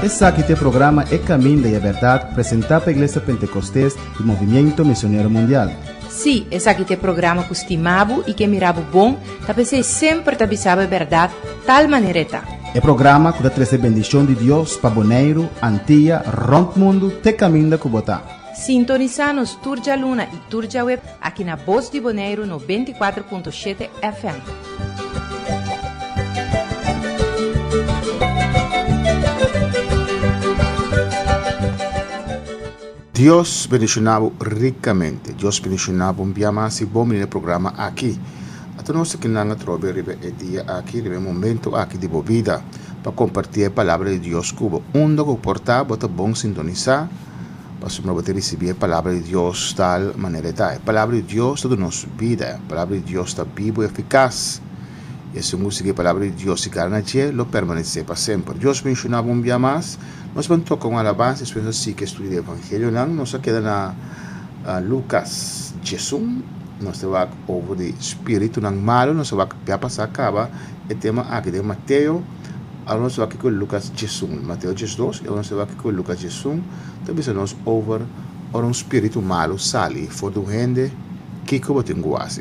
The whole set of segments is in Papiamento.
Esaki ta e programa E Caminda y e Berdad presenta pa Iglesia Pentecostes y Movimiento Misionero Mundial. Sí, esaki ta e programa ku stima bo i ke mira bo bon, ta p'esei semper ta bisa bo e bèrdat tal manera e ta. E programa ku ta trese bendishon di Dios pa Boneiru, Antia, rònt mundu te kaminda ku bo ta. Sintonisá nos tur djaluna i tur djaweb aki na Bos di Boneiru 94.7 FM. Dios bendiciona bo ricamente. Dios bendiciona bo un bia mas y bon bini na e programa aki. Ata nos aki nan atrobe riba e dia aki, riba e momento aki di bo bida pa comparti e palabra di Dios cu bo. Unda cu por ta bo ta bon sintonisa pasobra bo ta ricibi e palabra di Dios tal manera e ta. E palabra di Dios ta duna nos bida. E palabra di Dios ta bibo y eficas. Y esun cu sigui e palabra di Dios y gara na dje lo permanece pa semper. Dios bendiciona bo un bia mas. Nos ban toka un alabansa despues nos sigui estudio di evangelionan. Nos a keda na Lucas 11. Nos ta wak over di spiritunan malu. Nos a wak bia pasa kaba e tema aki den Mateo. Awor nos ta wak kiko Lucas 11. Mateo 12 y awor nos ta wak kiko Lucas 11 ta bisa nos over ora un spiritu malu sali for di un hende kiko bo tin ku hasi.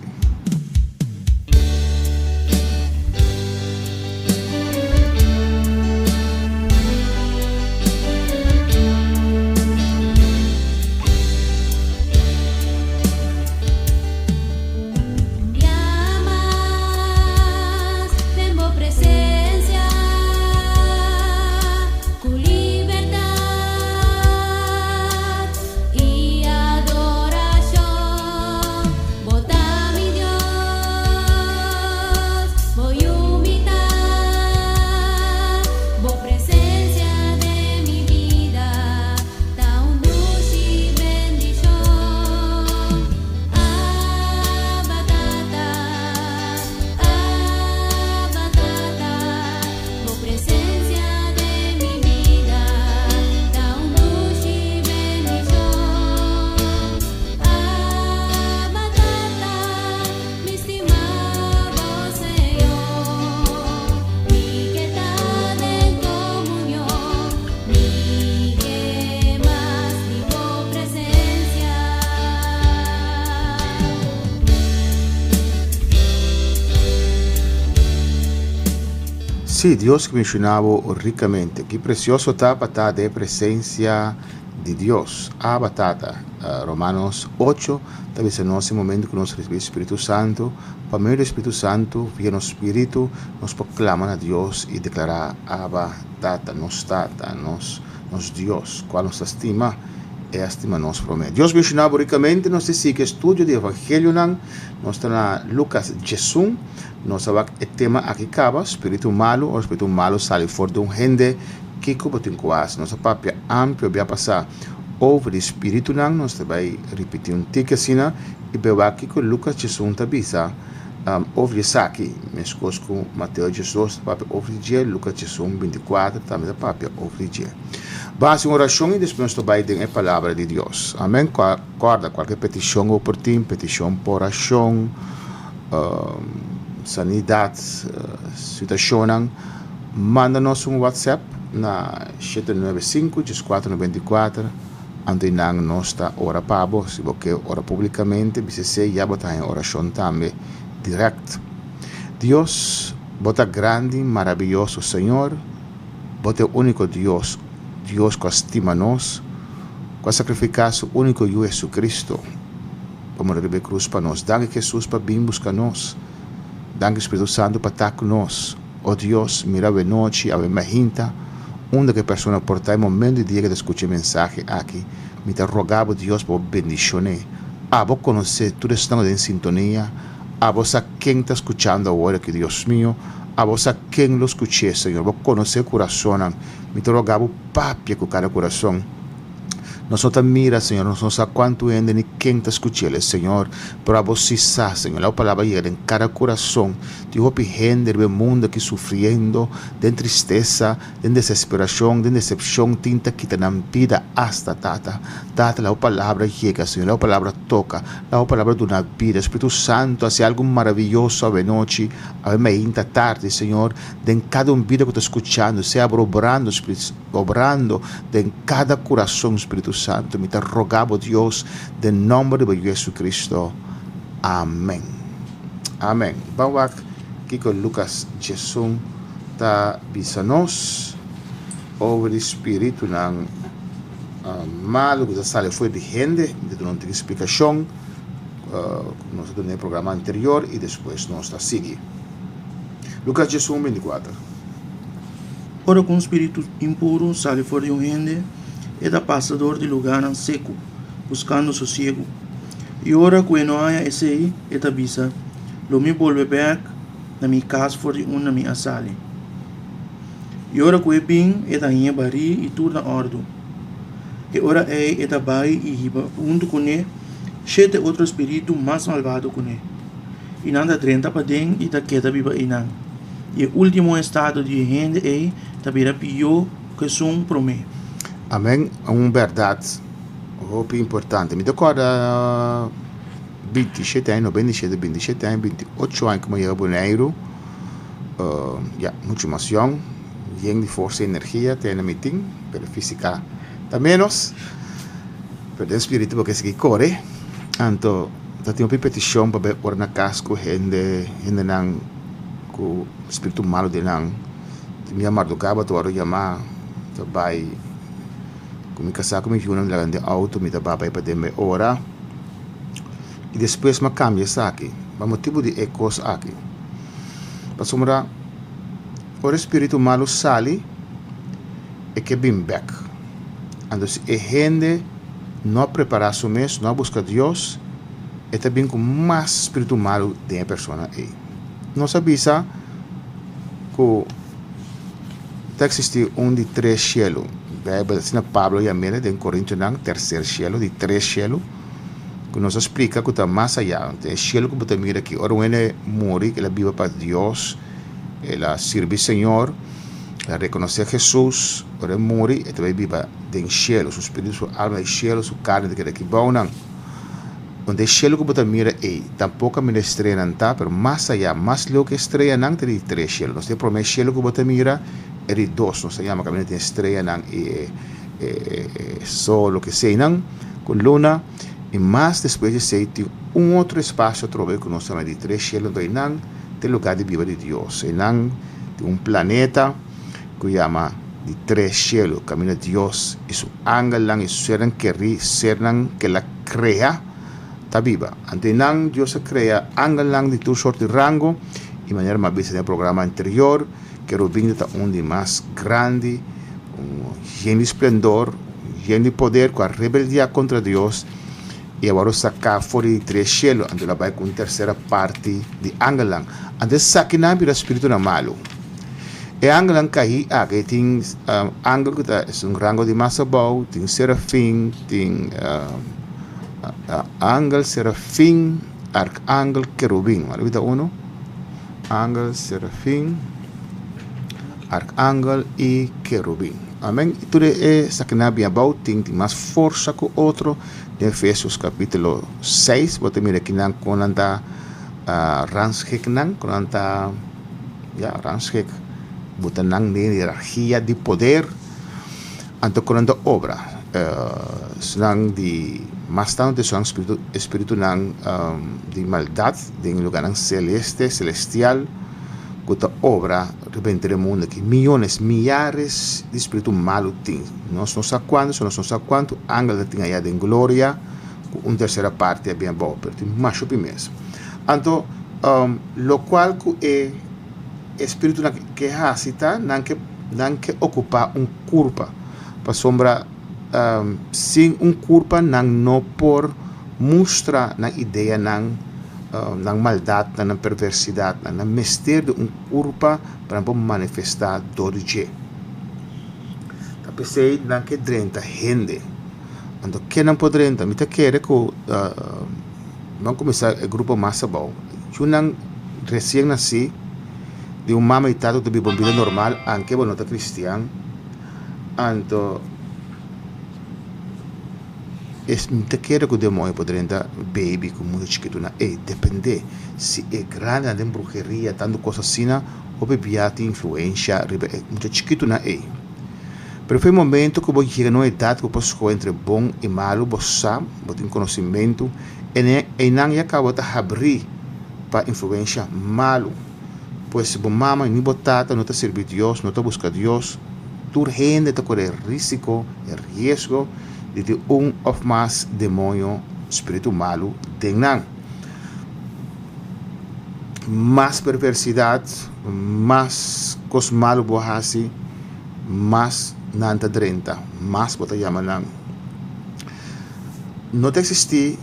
Sí, Dios ke bendiciona bo ricamente. Ki precioso ta pa ta den e presencia di Dios. Abba Tata. Romanos ocho ta bisa nos e momento ku nos risibi Spiritu Santu, pa medio di Spiritu Santu, via nos spiritu, nos por klama na Dios i deklará, Abba, Tata, nos Tata, nos nos Dios, kual nos ta stima, E a stima nos promé. Dios benshoná bo rikamente. Nos ta sigui estudio di Evangelionan. Nos ta na Lukas 11. Nos a wak e tema aki kaba, spiritu malu. Ora spiritu malu sali for di un hende, kiko bo tin ku hasi? Nos a papia amplio bia pasá over di spiritunan. Nos ta bai ripití un tiki asina i bai wak kiko Lukas 11 ta bisa over di esaki. Meskos ku Mateo 12 ta papia over di dje, Lukas 11, 24 tambe ta papia over di dje. Bo hasi un orashon i despues nos ta bai den e Palabra di Dios. Amen. Kòrda, kualke petishon ku bo por tin, petishon pa orashon, sanidat, situashonnan, manda nos un WhatsApp na 795 1494, anto einan nos ta ora pa bo. Si bo ke ora publikamente, bisa esei, ya bo ta haña orashon tambe dirèkt. Dios, bo ta grandi, marabiyoso, Señor. Bo ta e úniko Dios, Dios ku a stima nos, ku a sakrifiká su úniko Yu Hesukristu pa muri riba e krus pa nos. Danki Hesus pa bin buska nos. Danki Spiritu Santu pa ta ku nos. O Dios, mira awe nochi, awe mahinta, unda ku e persona por ta e momento di dia ku e ta skucha e mensahe aki. Mi ta roga bo Dios pa bo bendishon'é. Abo konosé tur esnan ku ta den sintonia. Abo sa ken ta skuchando awor aki, Dios mio. Abo sa ken lo skuch'é, Señor. Bo konosé kurasonnan. Mi ta roga bo papia ku kada kurason. Nos no ta mira, Señor, nos no sa kuantu hende ni ken ta skuch'el, Señor, pero abo sí sa, Señor. Laga bo palabra yega den kada kurason. Tin hopi hende riba e mundu aki sufriendo den tristesa, den desesperashon, den desepshon, tin ta kita nan bida asta, Tata. Tata, laga bo palabra yega, Señor, laga bo palabra toka, laga bo palabra duna bida. Spiritu Santu, hasi algu maraviyoso awenochi, awe mainta tardi, Señor, den kada un bida ku ta skuchando, sea bo obrando, Spiritu, obrando den kada kurason, Spiritu Santu. Mi ta roga bo, Dios, den nòmber di bo Yu Jesucristo. Amèn. Amèn. Ban wak kiko Lukas 11 ta bisa nos over di spiritunan malu ku ta sali for di hende. Mi ta duna un tiki splikashon ku nos a duna den e programa anterior i despues nos ta sigui. Lukas 11, 24. Ora ku un spiritu impuru sali for di un hende, e ta pasa dor di lugánan seku, buskando sosiegu. I ora ku e no haña esei, e ta bisa, Lo mi bolbe bèk na mi kas for di unda mi a sali. I ora ku e bin, e ta hañ'é barí i tur na òrdu. E ora ei e ta bai i hiba huntu kuné shete otro spiritu mas malbado kuné, i nan ta drenta paden i ta keda biba einan. I e último estado di e hende ei ta bira pió ku esun promé. Amèn. Un bèrdat hopi importante. Mi ta kòrda 27 aña, 97, 27 aña, 28 aña ku mi a yega Boneiru. Ya, muchu mas yòn, yen di forsa i energia te na mi tin, pero físika ta ménos. Pero den spiritu bo ke sigui kore. Anto ta tin hopi petishon pa bai ora na kas ku hende, hendenan ku spiritu malu den nan. Mi a mardugá bo ta wòrdu yamá, ta bai ku mi kasá ku mi yunan laga den outo, mi ta bai bai paden bai ora. I despues mi a kambia esaki pa motibu di e kos aki. Pasobra ora e spiritu malu sali, e ke bin bèk. Anto si e hende no a prepará su mes, no a buska Dios, e ta bin ku mas spiritu malu den e persona ei. Nos a bisa ku ta eksistí un di tres shelu. Beibel, asina Pablo yam'el den Korintionan, terser shelu, di tres shelu. Ku nos a splika ku ta mas ayá. E shelu ku bo ta mira aki, ora un hende muri, el a biba pa Dios, el a sirbi Señor, el a rekonosé Hesus, ora e muri, e ta bai biba den shelu, su spiritu, su alma den shelu, su karni ta keda aki bounan. Unda e shelu ku bo ta mira ei, tampoko a mira e streanan ta, pero mas ayá, mas leu ku e streanan ta di tres shelu. Nos tin e promé shelu ku bo ta mira, e di dos, nos ta yama kaminda tin e streanan i e sol, loke eseinan. Ku luna, i mas despues di esei tin un otro espasio atrobe ku nos ta yama di tres shelu. Anto einan ta e lugá di biba di Dios. Einan tin un planeta ku yama di tres shelu, kaminda Dios i su angelnan i su sernan kerí, sernan ku el a krea, ta biba. Anto einan Dios a krea angelnan di tur sort di rango, i manera mi a bisa den e programa anterior, Kerubin ta un di mas grandi, un yen di splendor, yen di poder ku a rebeldiá kontra Dios i a wòrdu saká for di tres shelu, anto el a bai ku un tersera parti di angelnan. Anto esakinan a bira spiritunan malu. E angelnan kaí aki, tin angel ku ta un rango di mas abou, tin serafin, tin angel, serafin, arkangel, kerubin. Wak ta unu. Angel, serafin, arkangel i kerubin. Amen. I tur e esakinan bin abou tin tin mas forsa ku otro. Den Efesios kapitulo 6 bo ta mira kinan kon nan ta rangschik nan, kon nan ta ya rangschik buta nan den hierargia di poder. Anto kon nan ta obra. Esnan di mas tantu esnan spiritu espiritunan di maldat den lugarnan celeste, celestial ku ta obra riba henter e mundu aki. Miyones, miyares di spiritu malu tin. Nos no sa kuantu, so nos no sa kuantu angel ta tin aya den gloria ku un tersera parti a bin abou, pero tin masha hopi mes. Anto lokual ku e espiritunan ke hasi ta nan ke nan ke okupá un kurpa, pasobra sin un kurpa nan no por mustra nan ideanan, nan maldatnan, nan perversidatnan. Nan mester di un kurpa pa nan por manifestá dor di dje. Ta p'esei nan ke drenta hende. Anto ken nan por drenta? Mi ta kere ku ban kuminsá e grupo mas abou. Yunan resien nasí di un mama i tata ku ta biba un bida normal anke bo no ta kristian. Anto es mi ta kere ku demoño por drenta baby ku mucha chikitunan. Ey, depende si e grandenan den bruheria tantu kos asina hopi bia tin influensha riba e mucha chikitunan ey. Pero for e momento ku bo yega na un edat ku bo por skohe entre bon i malu, bo sa, bo tin konosementu, einan ya kaba ta habrí pa influensha malu. Pues si bo mama ni bo tata no ta sirbi Dios, no ta buska Dios, tur hende ta kore e risiko, e riesgo di tin un òf mas demoño, spiritu malu den nan. Mas perversidat, mas kos malu bo hasi, mas nan ta drenta, mas bo ta yama nan. No ta eksistí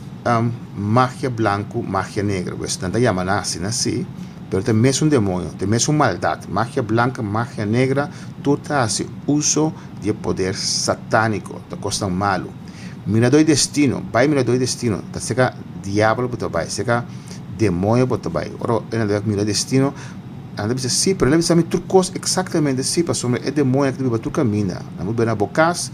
magia blanku, magia negra, pues nan ta yama nan asina sí, pero ta e mesun demoño, ta e mesun maldat. Magia blanka, magia negra, tur ta hasi uso di e poder satániko, ta kosnan malu. Miradó di destino, bai miradó di destino, ta seka diabel bo ta bai, seka demoño bo ta bai. Ora e nan ta mira destino, nan ta bisa sí, pero el a bisa mi tur kos eksaktamente sí, pasobra e demoño ta biba tur kaminda. Nan por bira na bo kas,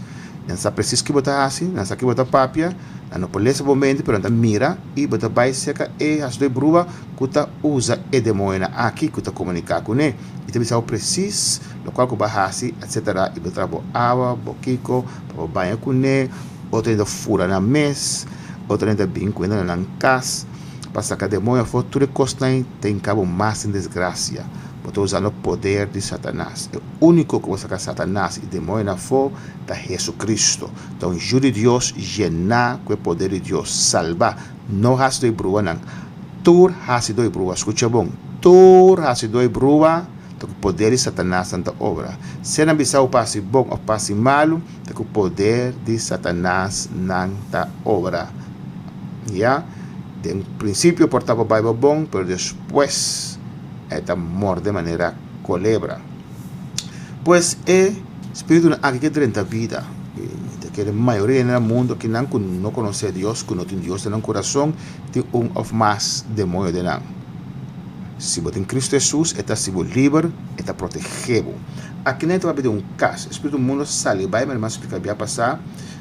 nan sa presis ki bo ta hasi, nan sa ki bo ta papia, nan no por lesa bo mente, pero nan ta mira i bo ta bai seka e hasidó di bruha ku ta usa e demoñonan aki ku ta komuniká kuné. I ta bisa bo presis lokual ku bo a hasi, etsetera, i bo ta traha bo awa, bo kiko, pa bo baña kuné, otro hende ta fura nan mes, otro hende ta bin ku hende na nan kas pa saka demoño afó, tur e kosnan ei ta hinka bo mas den desgrasia. Bo ta usando poder di Satanas. E úniko ku por saka Satanas i demoñonan afó ta Hesukristu. Ta un Yu di Dios yená ku e poder di Dios. Salbá. No hasi doi bruanan. Tur hasi doi brua. Skucha bon. Tur hasi doi brua ta ku poder di Satanas nan ta obra. Sea nan bisa bo pa hasi bon òf pa hasi malu, ta ku poder di Satanas nan ta obra. Ya. Den prinsipio por ta bo bai bo bon, pero despues e ta morde manera kolebra. Pues e spiritunan aki ke drenta bida. Mi ta kere mayoria hende na mundu akinan ku no konosé Dios, ku no tin Dios den nan kurason, tin un òf mas demoño den nan. Si bo tin Kristu Hesus, e ta hasi bo liber, e ta protegé bo. Akinan e ta papia di un kas. E spiritu mundu a sali bai, manera mi a splika bia pasá,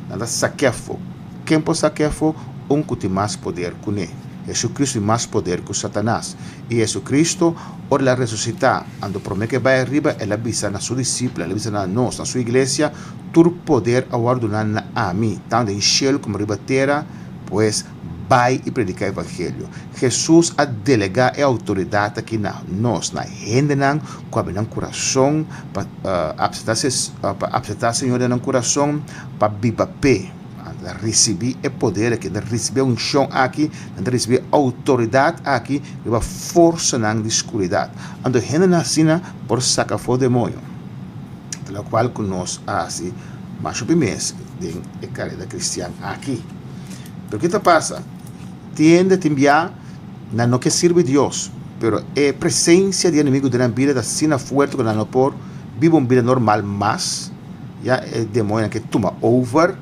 nan ta sak'é afó. Ken por sak'é afó? Un ku tin mas poder kuné. Hesukristu tin mas poder ku Satanas. I Hesukristu, ora el a resusitá, anto promé ku e bai ariba, el a bisa na su disipelnan, el a bisa na nos, na su iglesia, Tur poder a wòrdu duná na ami, tantu den shelu komo riba tera, pues, bai i prediká evangelio. Hesus a delegá e outoridat aki na nos, na hendenan ku abri nan kurason pa pa aseptá Señor den nan kurason, pa biba p'e. Nan ta risibí e poder aki, nan ta risibí e unshon aki, nan ta risibí e outoridat aki riba forsanan di skuridat. Anto hendenan asina por saka afó demoño, ta lokual ku nos a hasi masha hopi mes den e kareda kristian aki. Pero ke ta pasa? Tin hende tin bia nan no ke sirbi Dios, pero e presensia di enemigu den nan bida ta asina fuerte ku nan no por biba un bida normal mas, ya e demoñonan ke tuma over,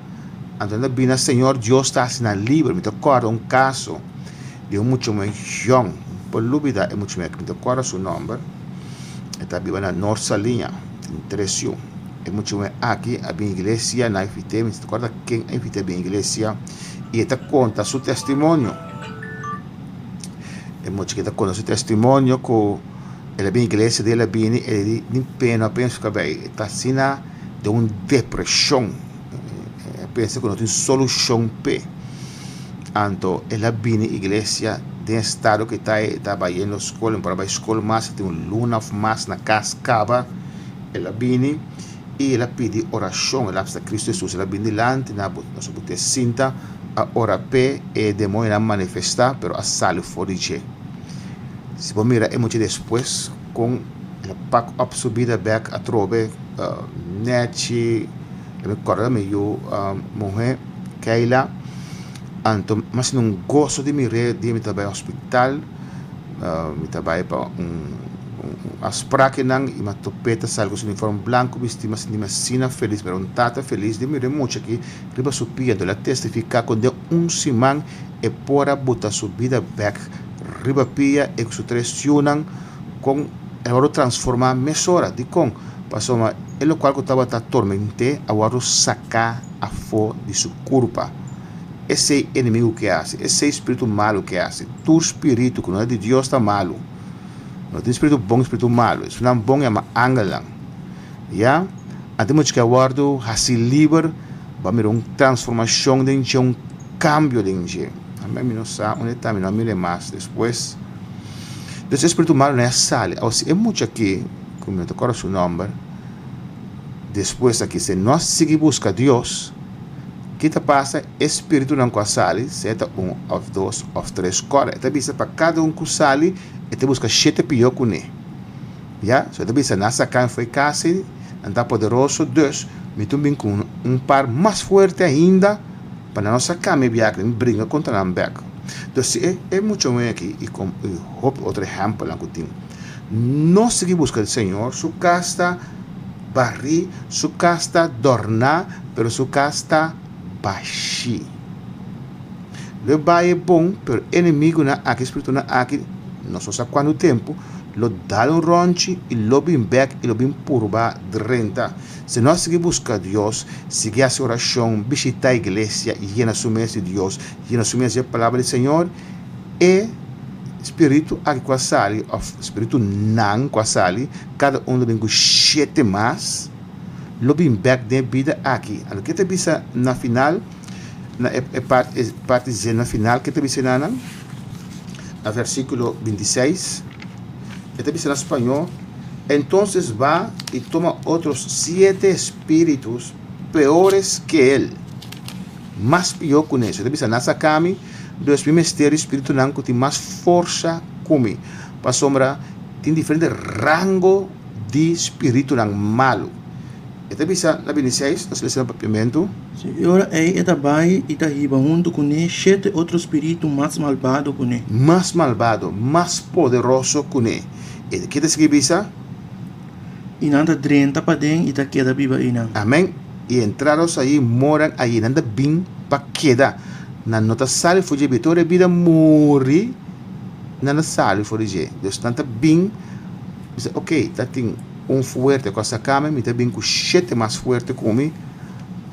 anto nan ta bini na Señor, Dios ta hasi nan liber. Mi ta kòrda un kaso di un mucha muhé yòn, mi por lubida e mucha muhé aki, mi ta kòrda su nòmber, e ta biba na Nort Saliña, tin tres yu. E mucha muhé aki a bin iglesia, nan a invit'é, mi ta kòrda ken a invit'é bin iglesia, i e ta konta su testimonio. E mucha ke ta konta su testimonio ku el a bin iglesia, di el a bini, e di ni pena no a pensa su kabei, e ta asina den un depreshon, e pensa ku no tin solushon p'e. Anto el a bini iglesia den estado ku e ta, e ta bayendo skol, e no por a bai skol mas, e tin un luna òf mas na kas kaba. El a bini i el a pidi orashon, el a bisa Kristu Hesus, el a bini dilanti na bo, nos a bute sinta a ora p'e, e demonionan a manifestá, pero a sali for di dje. Si bo mira e mucha despues kon el a pak op su bida bèk atrobe nèchi, el a kòrda mi yu muhé Keila, anto mi a sinti un goso di mir'é dia mi ta bai hospital, mi ta bai pa un. Un afspraak einan i m'a top'é ta sali ku su uniform blanku bistí. M'a sinti mi asina felis, mira un tata felis di mira e mucha aki riba su pia. Anto el a testifiká ku den un siman e por a buta su bida bèk riba pia e ku su tres yunan kon el a wòrdu transformá mesora. Dikon? Pasobra e lokual ku tabata torment'é a wòrdu saká afó di su kurpa. Esei enemigu ke hasi, esei spiritu malu ke hasi. Tur spiritu ku no ta di Dios ta malu. No tin spiritu bon i spiritu malu. Esunnan bon yama angelnan. Ya? Anto mucha ke a wòrdu hasi liber, bo a mira un transformashon den dje, un kambio den dje. Amèn. Mi no sa unda e ta, mi no a mir'é mas despues. Dus e spiritu malu no a sali. Awor si e mucha aki, ku mi no ta kòrda su nòmber, despues aki si e no a sigui buska Dios, Ki ta pasa? E spiritunan ku a sali, sea ta un òf dos òf tres kòrda. E ta bisa pa kada un ku sali, e ta buska shete pió kuné. Ya, so e ta bisa, Nan saka mi fo'i kas ei, nan ta poderoso, dus mi tin bin ku un par mas fuerte ainda pa nan no saka mi biaha, mi bringa kontra nan bèk. Dus si e e mucha muhé aki i kom i hopi otro ehèmpelnan ku tin, no sigui buska di Señor, su kas ta barí, su kas ta dòrná, pero su kas ta bashí. Lo e bai e bon, pero enemigunan aki, spiritunan aki, nos no sa kuantu tempu, lo dal un rònchi i lo bin bèk i lo bin purba drenta. Si nos sigui buska Dios, sigui hasi orashon, bishitá iglesia i yena su mes di Dios, yena su mes di e Palabra di Señor, e spiritu aki ku a sali, òf spiritunan ku a sali, kada un lo bin ku shete mas. Lo bin bek den e bida aki. Anto ke ta bisa na final, na e e parti e parti ze na final ke ta bisa nan? Na versikulo 26, e ta bisa na spañó, Entonces va y toma otros siete espíritus peores que él, mas pió ku ne. So e ta bisa, nan saka mi, dus mi mester di spiritunan ku tin mas forsa ku mi, pasobra tin diferente rango di spiritunan malu. E ta bisa na bintiseis, nos lesa na papiamentu. Si, e ora ei e ta bai i ta hiba huntu kuné shete otro spiritu mas malbado kuné. Mas malbado, mas poderoso kuné. E ke ta sigui bisa? I nan ta drenta paden i ta keda biba einan. Amen. I entrados ayi, moran ayi. Nan ta bin pa keda. Nan no ta sali for dje bida. Tur e bida muri, nan ta sali for di dje. Dus nan ta bin. Bisa, ok, ta tin un fuerte ku a saka mi, mi ta bin ku shete mas fuerte ku mi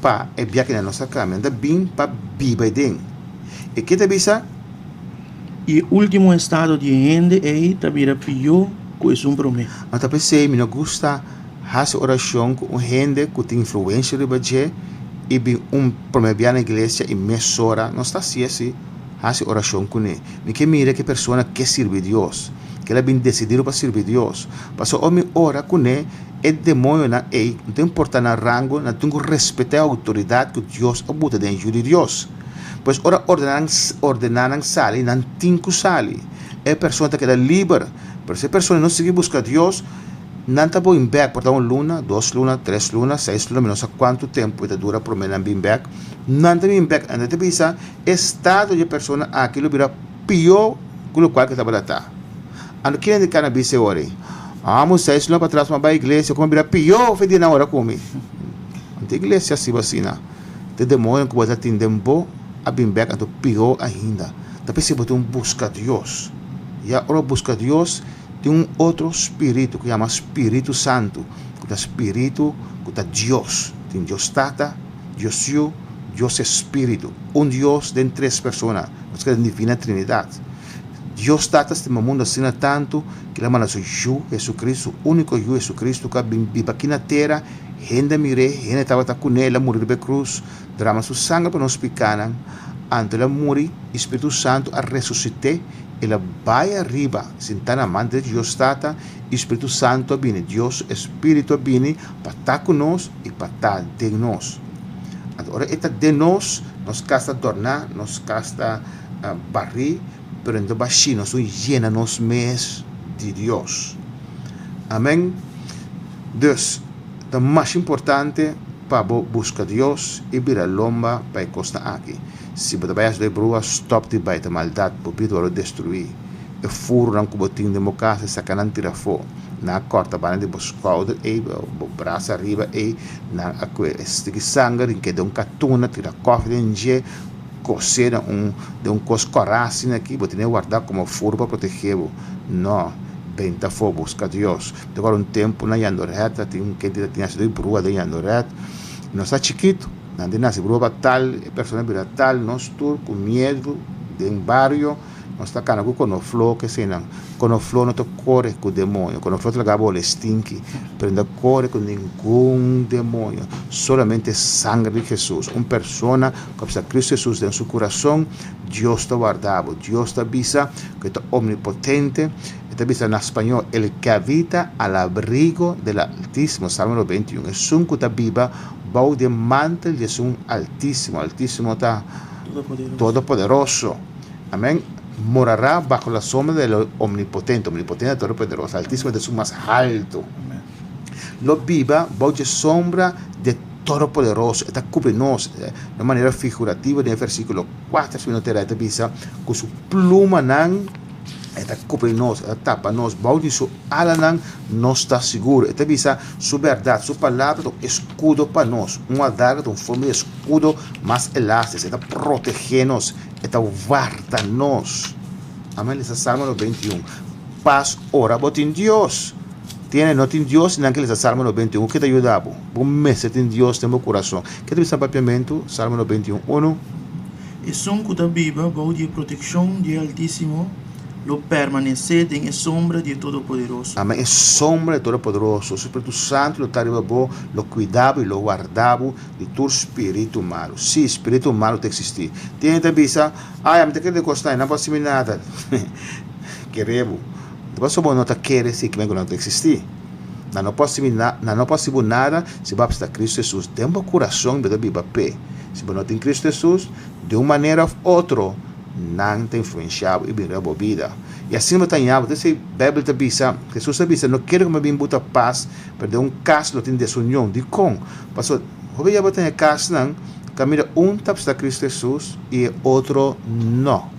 pa e biaha nan no saka mi. Nan ta bin pa biba aden. E ke ta bisa? I e ultimo estado di e hende ei ta bira pió ku esun promé. No ta p'esei mi no gusta hasi orashon ku un hende ku tin influensia riba dje i bin un promé bia na iglesia i mesora nos ta hasi asi, hasi orashon kuné. Mi ke mira ku e persona ke sirbi Dios. Kel a bin desidido pa sirbi Dios. Pasobra ora mi ora kuné, e demoñonan ei, no ta importá nan rango, nan tin ku respetá e outoridat ku Dios a buta den e Yu di Dios. Pues ora ordená nan, ordená nan sali, nan tin ku sali. E persona ta keda liber. Pero si e persona no sigui buska Dios, nan ta boi bèk por ta un luna, dos luna, tres luna, seis luna, mi no sa kuantu tempu e ta dura promé nan bin bèk. Nan ta bin bèk, nan ta bisa e estado di e persona aki lo bira pió ku lokual ku tabata ta. Anto kende di kana bisa e ora ei? Amo seis luna patras mi a bai iglesia ku mi a bira pió fe di nan ora ku mi. Anto iglesia a siba asina. Te demoño ku bo ta tin den bo a bin bèk anto pió ainda. Ta p'esei bo tin buska Dios. Ya ora bo buska Dios tin un otro spiritu ku yama Spiritu Santu ku ta spiritu ku ta Dios. Tin Dios Tata, Dios Yu, Dios Espiritu. Un Dios den tres persona. Nos kere den Divina Trinidat. Dios Tata stima mundu asina tantu ku El a manda Su Yu Jesucristo, Su úniko Yu Jesucristo ku a bin biba aki na tera, hende a mir'é, hende tabata kuné, El a muri riba e krus, drama Su sanger pa nos pikánan, anto El a muri i Spiritu Santu a resusit'é, El a bai ariba, sintá na man derecho di Dios Tata, i Spiritu Santu a bini, Dios Su Espiritu a bini pa ta ku nos i pa ta den nos. Anto ora e ta den nos, nos kas ta dòrná, nos kas ta barí, pero no ta bashí, nos un yena nos mes di Dios. Amèn. Dus, ta mas importante pa bo buska Dios i bira lomba pa e kosnan aki. Si bo ta bai hasi doi brua, stòp di bai, ta maldat, bo bida wòrdu destruí. E furunan ku bo tin den bo kas e saka nan tira afó. Nan a kòrta banda di bo skouder ei, bo brasa ariba ei, nan a kue e stiki sanger rink'é den un katuna, tira kòfi den dje, kosé den un den un kos kòrá asina aki, bo tene wardá komo furu pa protegé bo. No, benta afó, buska Dios. Mi ta kòrda un tempu na Jandoret ta tin un kende ta tin hasido di brua den Jandoret. Nos ta chikitu, nan tin hasi brua pa tal, e persona bira tal, nos tur ku miedu den bario. Nos ta kana ku konofló keseinan. Konofló no ta kore ku demoño. Konofló ta laga bo ole stinki, pero no ta kore ku ningun demoño. Solamente sangre di Hesus. Un persona ku a bisa Kristu Hesus den su kurason, Dios ta warda bo. Dios ta bisa ku e ta omnipotente. E ta bisa na spañó, El ke habita al abrigo del Altísimo, Salmo 91. Esun ku ta biba bou di e mantel di esun Altísimo. Altísimo ta Todopoderoso. Amén. Morará bajo la sombra del Omnipotente. Omnipotente, Todopoderoso. Altísimo ta esun mas haltu. Lo biba bou dje sombra de Todopoderoso. E ta kubri nos. Na manera figurativo den e versíkulo 4, si mi no ta erá, e ta bisa ku su plumanan e ta kubri nos, e ta tapa nos. Bou di su alanan nos ta sigur. E ta bisa su bèrdat, su palabra ta un eskudo pa nos. Un adarga ta un forma di eskudo mas elástiko. E ta protegé nos. E ta warda nos. Amen. Lesa Salmo 91. Pas ora bo tin Dios. Tiene no tin Dios, nan ke lesa Salmo 91. Ke ta yuda bo? Bo mester tin Dios den bo kurason. Ke ta bisa na papiamentu? Salmo 91, 1. Esun ku ta biba bou di e protekshon di e Altísimo lo permanesé den e sombra di e Todopoderoso. Amen. E sombra di e Todopoderoso, su Spiritu Santu lo ta riba bo, lo kuida bo i lo warda bo di tur spiritu malu. Sí, spiritu malu ta eksistí. Tin hende ta bisa, Ai, ami ta kere di kos nan, e no por hasi mi nada. Kere bo. Ta pasobra bo no ta kere si kimen ku nan ta eksistí. Nan no por hasi mi na, nan no por hasi bo nada si bo a apseptá Kristu Hesus den bo kurason i bo ta biba p'e. Si bo no tin Kristu Hesus, di un manera òf otro nan ta influensiá bo i bin riba bo bida. I asina bo ta haña bo. Ta esei Beibel ta bisa, Hesus ta bisa, No kere ku mi a bin buta pas, pero den un kas lo tin desunion. Dikon? Pasobra hopi ya bo ta den e kasnan kaminda un ta apseptá Kristu Hesus i e otro no.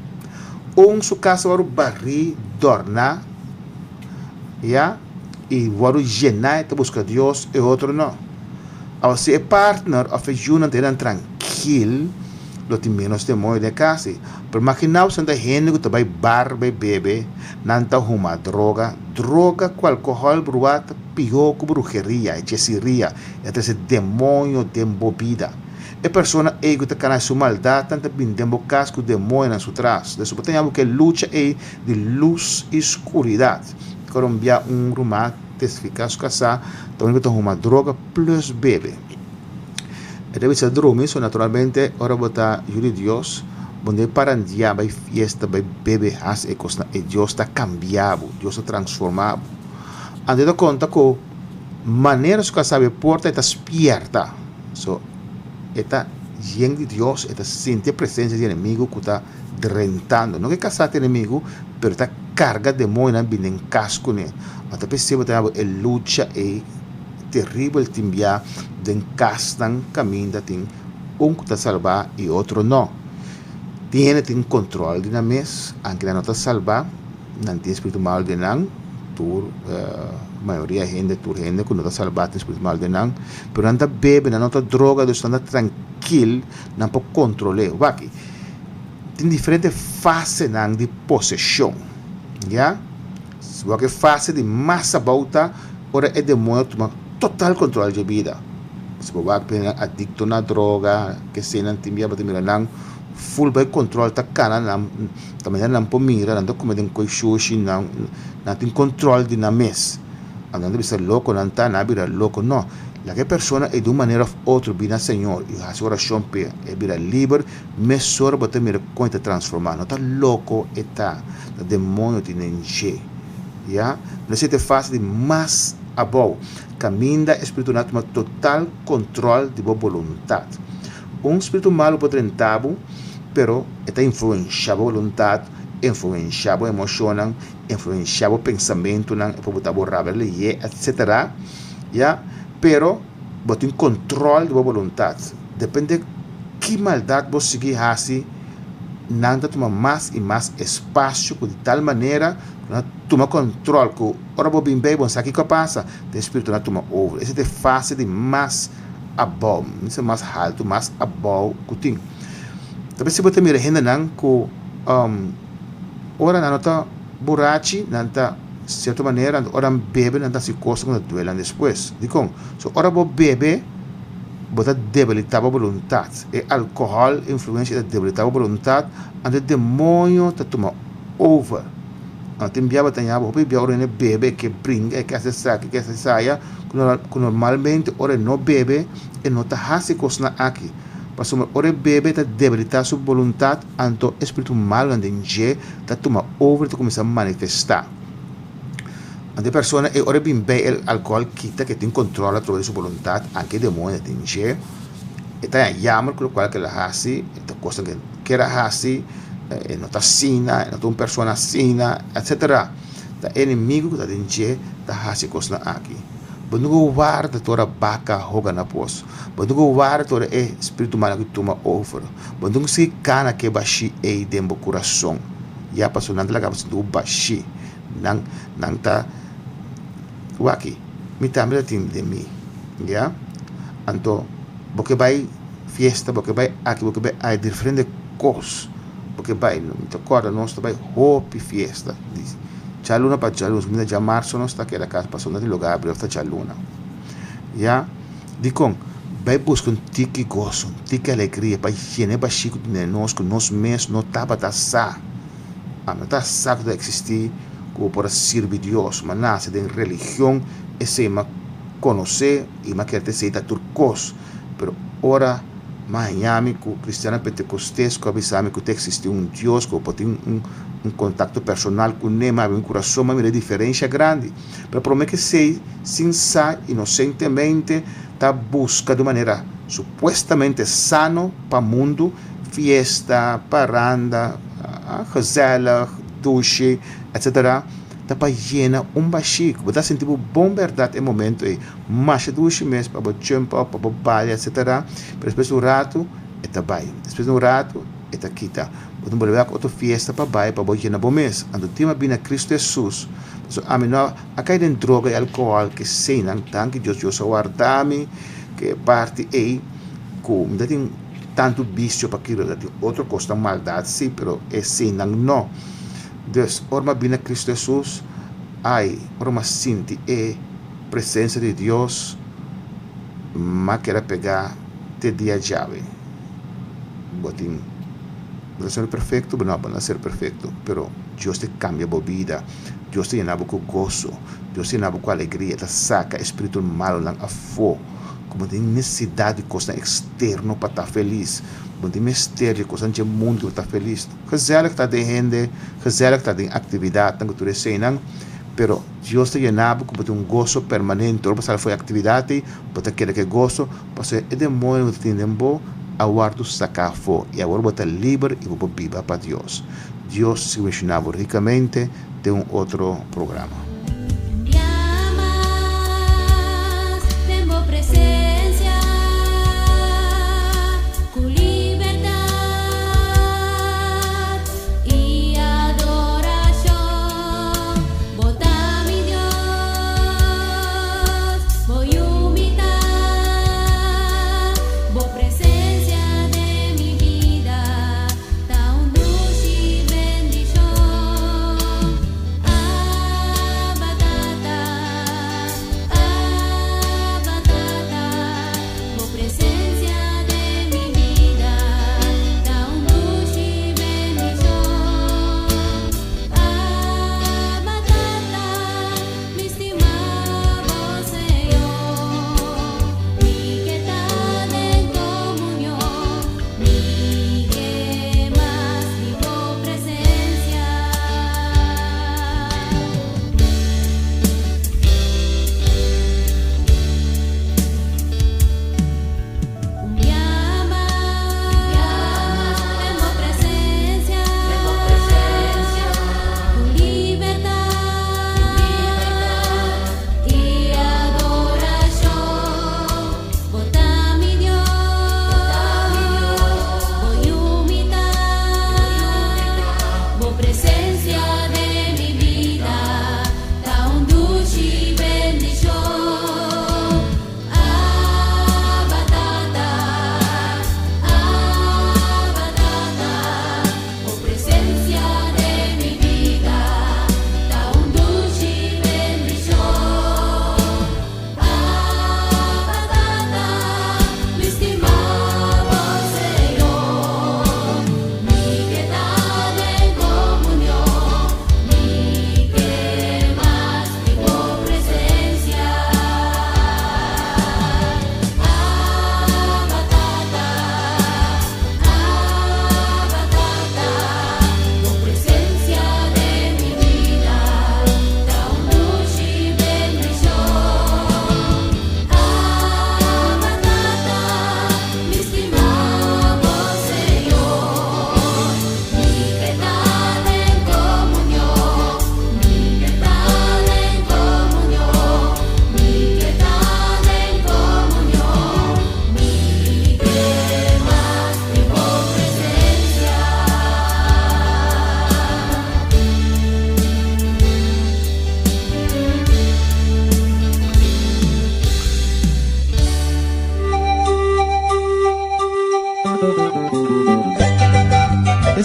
Un su kas a wòrdu barí, dòrná, ya, i wòrdu yená, e ta buska Dios, e otro no. Awor si e partner òf e yunan ta enan trankil, lo tin ménos demoño den e kas ei. Pero imaginá bo santa hende ku ta bai bar bai bebe, nan ta huma droga, droga ku alkohòl bruá ta pihó ku bruheria, hechiseria, e trese demoño den bo bida. E persona ei ku ta kana su maldatnan ta bini den bo kas ku demoñonan su tras. Des bo ta ña bo ku e lucha ei di lus i skuridat. Kor un bia un ruman testifiká su kasá ta unu ku ta huma droga plus bebe. E ta bisa drumi, so naturalmente ora bo ta yu di Dios, bo no debe parandiá bai fiesta, bai bebe, hasi e kosnan ei. Dios ta kambia bo, Dios ta transformá bo. Anto e ta konta ku manera su kasá bai porta e ta spierta. So e ta yen di Dios, e ta sinti e presensia di enemigu ku ta drentando. No ke kasá ta enemigu, pero ta karga demoñonan bini den kas kuné. Anto p'esei bo ta haña bo e lucha ei teribel tin bia den kasnan kaminda tin un ku ta salbá i otro no. Tin hende tin kontrol di nan mes, anke nan no ta salbá, nan tin spiritu malu den nan, tur mayoria hende, tur hende ku no ta salbá tin spiritu malu den nan, pero nan ta bebe, nan no ta droga, dus nan ta trankil, nan por kontrol'é. Wak, tin diferente fasenan di poseshon, ya. Wak e fase di mas abou ta ora e demoño tuma total kontrol dje bida. Si bo wak nan adikto na droga, kesei nan tin bia bo ta mira nan ful bai kontrol ta kana nan ta manera nan por mira nan ta kume den koi shushi nan nan tin kontrol di nan mes. Anto nan ta bisa loko nan ta nan a bira loko no. Laga e persona ei di un manera of otro bini na Señor i hasi orashon p'e e bira liber mesora bo ta mira kon e ta transforma. No ta loko e ta, ta demoño tin den dje. Ya, no esei ta e fase di mas abou, kaminda e spiritunan a tuma total kontrol di bo boluntat. Un spiritu malu por drenta bo, pero e ta influensha bo boluntat, influensha bo emoshonnan, influensha bo pensamentunan, e por bota bo rabia lihé, etsetera. Ya, pero bo tin kontrol di bo boluntat. Depende ki maldat bo sigui hasi. Nan ta tuma mas i mas espasio ku di tal manera ku nan ta tuma kòntròl ku ora bo bin bei bo no sa kiko a pasa, den spiritu nan a tuma over. Esei ta e fase di mas abou, mi bisa mas haltu, mas abou ku tin. Ta bes si bo ta mira hendenan ku ora nan no ta burachi nan ta sierto manera, ora nan bebe nan ta hasi kos ku ta duel nan despues. Dikon? So ora bo bebe bo ta debilitá bo boluntat. E alkohòl influensia ta debilitá bo boluntat, anto e demoño ta tuma over. Anto tin bia bo ta ña bo hopi bia ora hende bebe e ke bringa, e ke hasi esaki, e ke hasi esaya, ku normalmente ora e no bebe e no ta hasi e kosnan aki. Pasobra ora e bebe ta debilitá su boluntat, anto e spiritu malunan den dje ta tuma over i ta kuminsá manifestá. Anto e persona e ora e bin bei e alkohòl kita ke tin kontrol atrobe di su boluntat, anke e demoño den dje. E ta haña yammer ku lokual ku el a hasi, e ta kosnan ku e kier a hasi, e no ta asina, e no ta un persona asina, etsetera. Ta e enemigu ku ta den dje ta hasi e kosnan aki. Bo no ku warda te ora baka hoga na pos. Bo no ku warda te ora e spiritu mal aki tuma over. Bo no ku sigui kana ku e bashí ei den bo kurason. Ya pasobra nan ta laga bo sinti ku bashí. Nan nan ta wak mi tambe ta tin den mi, ya. Anto bo ke bai fiesta, bo ke bai aki, bo ke bai ai, diferente kos bo ke bai. Mi ta kòrda nos ta bai hopi fiesta di djaluna pa djaluna, mi ta djamarso nos ta keda kas pasobra no tin lugar abri òf ta djaluna, ya. Dikon? Bai buska un tiki goso, un tiki alegria pa yena e bashí ku tin den nos ku nos mes no tabata sa. A no ta sa ku ta eksistí ku bo por a sirbi Dios, ma nase den religion esei m'a konosé i m'a kere ta esei ta tur kos. Pero ora m'a haña mi ku kristiannan pentekostes ku a bisa mi ku ta eksistí un Dios ku bo por tin un un kontakto personal kuné, m'a habri mi kurason, m'a mira e diferensha grandi. Pero promé ku esei, sin sa, inosentemente ta buska di un manera supuestamente sano pa mundu, fiesta, paranda, gezellig, dushi, etc. Ta pa yena un bashí ku bo ta sinti bo bon bèrdat e momento ei. Masha dushi mes pa bo jump up, pa bo balia, etc. Pero despues di un ratu e ta bai. Despues di un ratu e ta kita. Bo ta bolbe wak otro fiesta pa bai pa bo yena bo mes. Anto tin a bini na Cristo Hesus. Pasobra ami no a kai den droga i alkohòl keseinan. Danki Dios, Dios a warda mi ku e parti ei ku mi ta tin. Tantu bisio pa kibra ta tin otro kosnan maldat si, pero eseinan no. Dus, ora mi a bini na Kristu Hesus, ai, ora mi a sinti e presensia di Dios, mi a keda pegá te dia djawe. Bo tin, bo ta ser perfekto? No, bo no ta ser perfekto, pero Dios ta kambia bo bida, Dios ta yena bo ku goso, Dios ta yena bo ku alegria, ta saka e spiritu malunan afó. Ku bo tin nesesidat di kosnan eksterno pa ta felis. Bo no tin mester di kosnan dje mundu pa ta felis. Gezellig ta den hende, gezellig ta den aktividatnan ku tur eseinan, pero Dios ta yena bo ku bo tin un goso permanente. Ora bo sali for e aktividat ei, bo ta keda ku e goso, pasobra e demonio ku ta tin den bo a wòrdu saká afó i awor bo ta liber i bo por biba pa Dios. Dios sigui benshoná bo rikamente den un otro programa. Ta un dushi bendishon.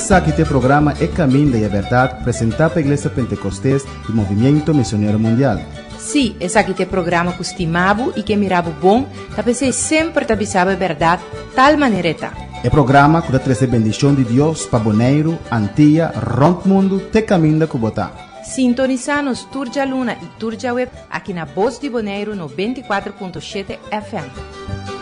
Esaki ta e programa E Caminda y e Berdad, presenta pa Iglesia Pentecostes y Movimiento Misionero Mundial. Sí, esaki ta e programa ku stima bo i ke mira bo bon, ta p'esei semper ta bisa bo e bèrdat tal manera e ta. E programa ku ta trese bendishon di Dios pa Boneiru, Antia, rònt mundu te kaminda ku bo ta. Sintonisá nos tur djaluna i tur djaweb aki na Bos di Boneiru 94.7 FM.